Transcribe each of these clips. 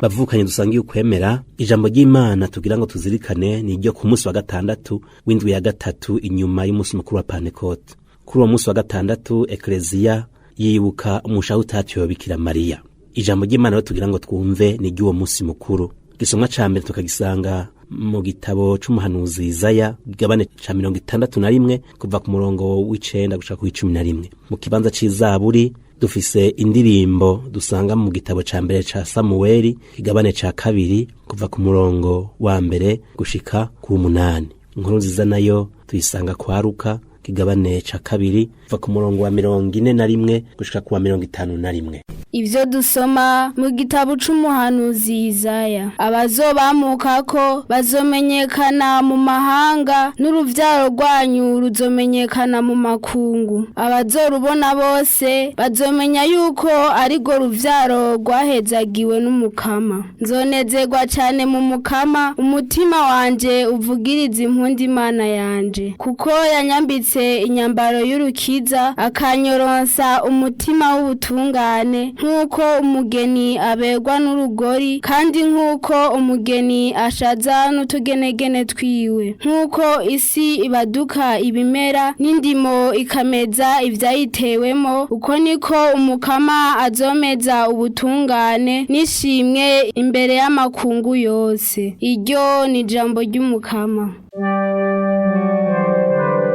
Bavukanye dusangiye ukwemera, ijambo ry'Imana tugira ngo tuzirikane ni iryo ku munsi wa gatandatu w'indwi ya gatatu inyuma y'umunsi mukuru wa Pantekote. Kuri uwo munsi wa gatandatu Ekleziya yibuka umushaha utatiwe Bikira Mariya. Ijambo ry'Imana rero tugira ngo twumve ni ry'uwo munsi mukuru. Igisomwa ca mbere tukagisanga mu gitabo c'umuhanuzi Izaya, igabane ca 61 kuva ku murongo w'9 gushika ku 11. Mu kibanza c'izaburi dufise indirimbo dusanga mu gitabo ca mbere ca Samuweli, igabane ca 2 kuva ku murongo wa 1 gushika ku 8. Inkuru nziza nayo tuyisanga kwa Luka, kigabane ca 2 kuva ku murongo wa 41 gushika ku wa 51. Ivyo dusoma mu gitabo c'umuhanuzi Izaya: abazobamukako bazomenyekana mu mahanga, n'uruvyaro rwanyu ruzomenyekana mu makungu. Abazorubona bose bazomenya yuko arirwo ruvyaro rwahezagiwe n'Umukama. Nzonezerwa cane mu Mukama, umutima wanje uvugiriza impundu Imana yanje, kuko yanyambitse inyambaro y'urukiza, akanyoronsa umutima w'ubutungane, nk'uko umugeni aberwa n'urugori, kandi nk'uko umugeni ashaza n'utugenegene twiwe, nk'uko isi ibaduka ibimera n'indimo ikameza ivyayitewemo, uko niko Umukama azomeza ubutungane n'ishimwe imbere y'amakungu yose. Iryo ni ijambo ry'Umukama.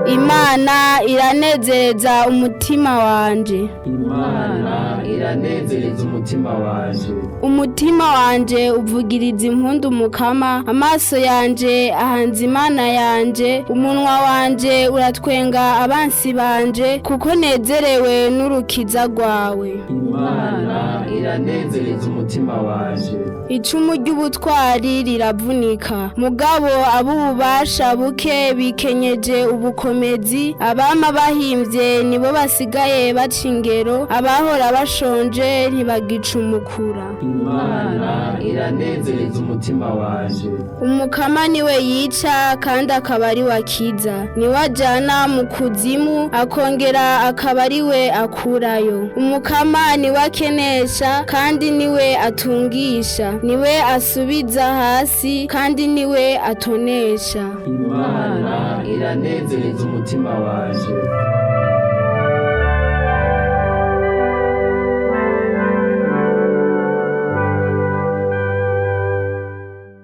Imana iranezereza umutima wanje. Imana iranezereza umutima wanje. Umutima wanje uvugiriza impundu Umukama, amaso yanje ahanze Imana yanje, umunwa wanje uratwenga abansi banje, kuko nezerewe n'urukiza rwawe. Imana iranezereza umutima wanje. Icumu ry'ubutwari riravunika, mugabo ab'ububasha buke bikenyeje ubukomezi, abama bahimvye nibo basigaye baca ingero, abahora bashonje ntibagicumukura. Imana iranezereza umutima wanje. Umukama niwe yica kandi akaba ari we akiza, niwe ajana mu kuzimu akongera akaba ari we akurayo. Umukama niwe akenesha kandi niwe atungisha, niwe asubiza hasi kandi niwe atonesha. Imana iranezereza umutima wanje.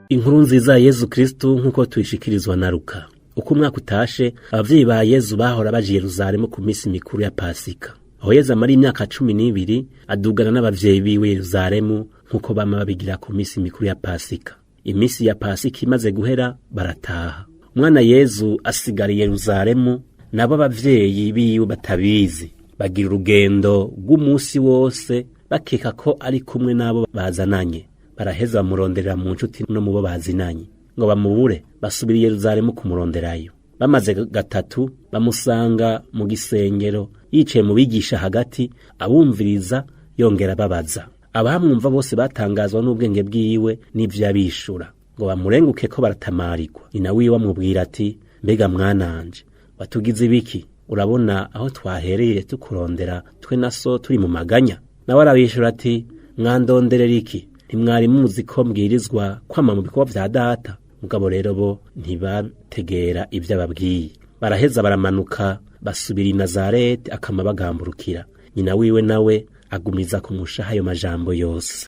Inkuru nziza ya Yezu Kristu nk'uko tuyishikirizwa na Luka. Uko umwaka utashe, abavyeyi ba Yezu bahora baje Yeruzalemu ku misi mikuru ya Pasika. Aho Yezu amara imyaka 12 adugana n'abavyeyi biwe Yeruzalemu nk'uko bama babigira ku misi mikuru ya Pasika. Imisi ya Pasika imaze guhera barataha. Umwana Yezu asigara i Yeruzalemu, nabo abavyeyi biwe batabizi. Bagira urugendo rw'umunsi wose bakeka ko ari kumwe n'abo bazananye. Baraheza bamuronderera mu nshuti no mu bo bazinanye, ngo bamubure basubira i Yeruzalemu kumuronderayo. Bamaze gatatu bamusanga mu gisengero yicaye mu bigisha hagati, abumviriza yongera babaza. Abamwumva bose batangazwa n'ubwenge bwiwe n'ivyo yabishura, ngo bamurenguke ko baratamarirwa. Nyina wiwe amubwira ati: mbega mwananje, watugize ibiki? Urabona aho twahereye tukurondera twe na so turi mu maganya. Nawe arabishura ati: mwandonderera iki? Ntimwari muzi ko mbwirizwa kwama mu bikorwa vya data? Mugabo rero bo ntibategera ivyo ababwiye. Baraheza baramanuka basubira i Nazareti, akama bagamburukira. Nyina wiwe nawe agumiza kumushaha ayo majambo yose.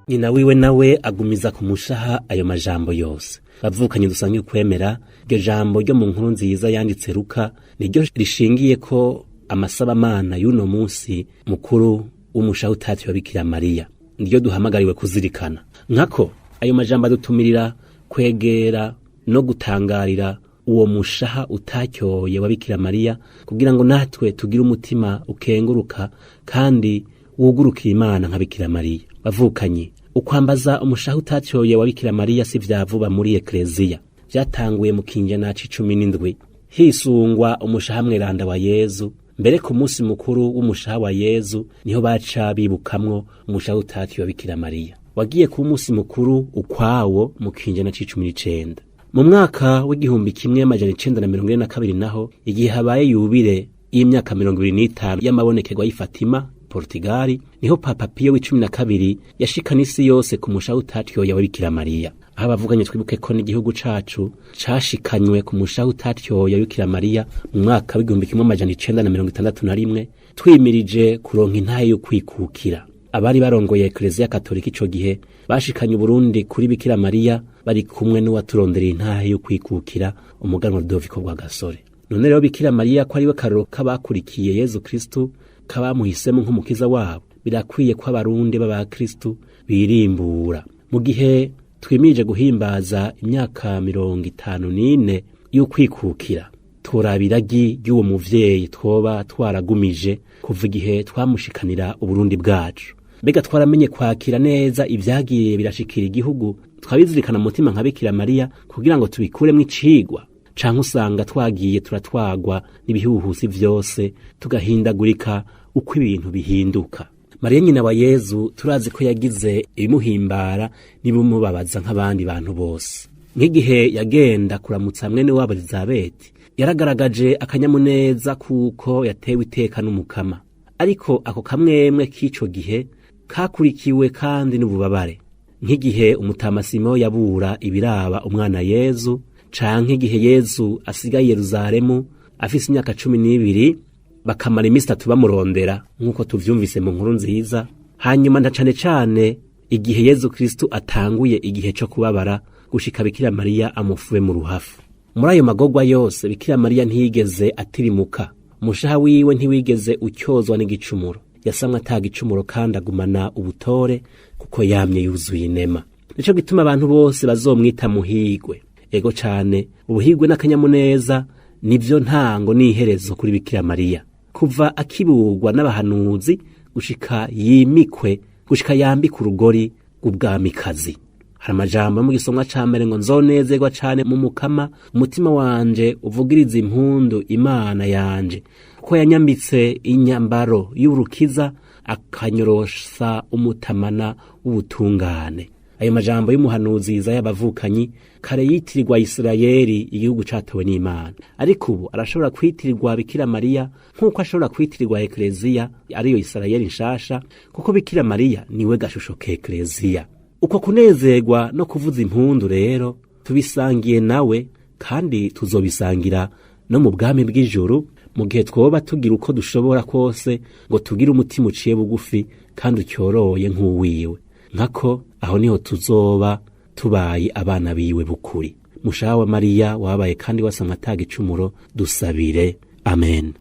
Nyina wiwe nawe agumiza kumushaha ayo majambo yose. Bavukanye dusangiye ukwemera, iryo jambo ryo mu nkuru nziza yanditse Luka niryo rishingiye ko amasabamana y'uno munsi mukuru w'umushaha utatiwe wa Bikira Mariya, niryo duhamagariwe kuzirikana. Nkako ayo majambo adutumirira kwegera no gutangarira uwo mushaha utakyoye wa Bikira Mariya, kugira ngo natwe tugire umutima ukenguruka kandi wugurukiye Imana nka Bikira Mariya. Bavukanye, ukwambaza umushaha utatyoye wa Bikira Mariya si vya vuba muri Ekleziya. Vyatanguye mu kinjana c'17 hisungwa umushaha mweranda wa Yezu. Mbere ku munsi mukuru w'umushaha wa Yezu niho baca bibukamwo umushaha utatyoye wa Bikira Mariya. Wagiye kuba umunsi mukuru ukwawo mu kinjana c'19. Mu mwaka w'1942 naho igihe habaye yubire y'imyaka 25 y'amabonekerwa y'i Fatima, Portugali, niho Papa Pio w'icumi na kabiri yashikana isi yose ku mushaha utatyoye wa Bikira Mariya. Aho abavuganye twibuke ko n'igihugu cacu cashikanywe ku mushaha utatyoye wa Bikira Mariya mu mwaka w'1961, twimirije kuronka intahe yo kwikukira. Abari barongoye Ekleziya Katolika ico gihe bashikanye Uburundi kuri Bikira Mariya bari kumwe n'uwaturondereye intahe yo kwikukira, umuganwa Rudoviko Rwagasore. None rero Bikira Mariya ko ariwe karoro k'abakurikiye Yezu Kristu, k'abamuhisemo nk'umukiza wabo, birakwiye ko abarundi b'abakristu birimbura. Mu gihe twimirije guhimbaza imyaka 54 y'ukwikukira, turaba iragi ry'uwo muvyeyi twoba twaragumije kuva igihe twamushikanira Uburundi bwacu. Mbega twaramenye kwakira neza ivyagiye birashikira igihugu, twabizirikana mu mutima nka Bikira Mariya kugira ngo tubikuremwo icigwa, canke usanga twagiye turatwagwa n'ibihuhusi vyose tugahindagurika uko ibintu bihinduka. Mariya nyina wa Yezu turazi ko yagize ibimuhimbara n'ibimubabaza nk'abandi bantu bose. Nk'igihe yagenda kuramutsa mwene wabo Elizabeti, yaragaragaje akanyamuneza kuko yatewe iteka n'umukama. Ariko ako kamwemwe k'ico gihe kakurikiwe kandi n'ububabare. Nk'igihe umutama Simeo yabura ibiraba umwana Yezu, canke igihe Yezu asigaye Yeruzalemu afise imyaka 12, bakamara iminsi 3 bamurondera nk'uko tuvyumvise mu nkuru nziza. Hanyuma na cane cane igihe Yezu Kristu atanguye igihe co kubabara gushika Bikira Mariya amufuwe mu ruhafu. Muri ayo magorwa yose Bikira Mariya ntiyigeze atirimuka, umushaha wiwe ntiwigeze ucyozwa n'igicumuro. Yasamwe ata gicumuro kandi agumana ubutore kuko yamye yuzuye inema. Nico gituma abantu bose bazomwita muhigwe. Ego cane, ubuhigwe n'akanyamuneza nivyo ntango n'iherezo kuri Bikira Mariya. Kuva akiburwa n'abahanuzi gushika yimikwe, gushika yambike urugori rw'ubwamikazi. Hari amajambo mu gisomwa ca mbere ngo nzonezerwa cane mu mukama, umutima wanje uvugiriza impundu Imana yanje, kuko yanyambitse inyambaro y'urukiza akanyorosa umutamana w'ubutungane. Ayo majambo y'umuhanuzi Yesaya y'abavukanyi kare yitirirwa Isirayeli, igihugu catowe n'Imana, ariko ubu arashobora kwitirirwa Bikira Mariya nk'uko ashobora kwitirirwa Ekleziya, ariyo Isirayeli nshasha, kuko Bikira Mariya niwe gashusho k'Ekleziya. Uko kunezerwa no kuvuza impundu rero tubisangiye nawe, kandi tuzobisangira no mu bwami bw'ijuru, mu gihe twoba tugira uko dushobora kose ngo tugire umutima uciye bugufi kandi ucyoroye nk'uwiwe. Nkako aho niho tuzoba tubaye abana biwe bukuri. Mushaha wa Mariya wabaye kandi wasamwe ata gicumuro, dusabire. Amen.